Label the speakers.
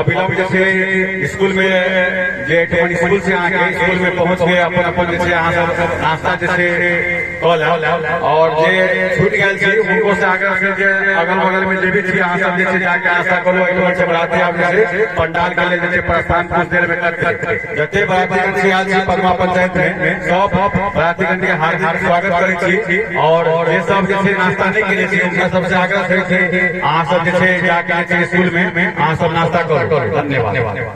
Speaker 1: अविलंब जे छै स्कूल में जे एहिठमन स्कूल छै, अहाँके स्कूल में पहुँच के अपन अपन जे छै अहाँ सब नाश्ता जे छै कऽ लेब। और जे छूटि गेल छी हुनको से आग्रह छै जे अगल बगल में जे भी छी अहाँ सब जे छै जाके नाश्ता करू। एहिठमन से बराती आब जे छै पंडाल के लेल जे छै प्रस्थान कुछ देर में करतै। जते बरातीगण छी आयल छी पदमा पंचायत में, सब बरातीगण के हार्दिक स्वागत करै छी। और जे सब जे छै नाश्ता नहि केने छी हुनका सबसे आग्रह छै अहाँ सब जे छै जाके जे छै स्कूल में अहाँ सब नाश्ता करू। धन्यवाद।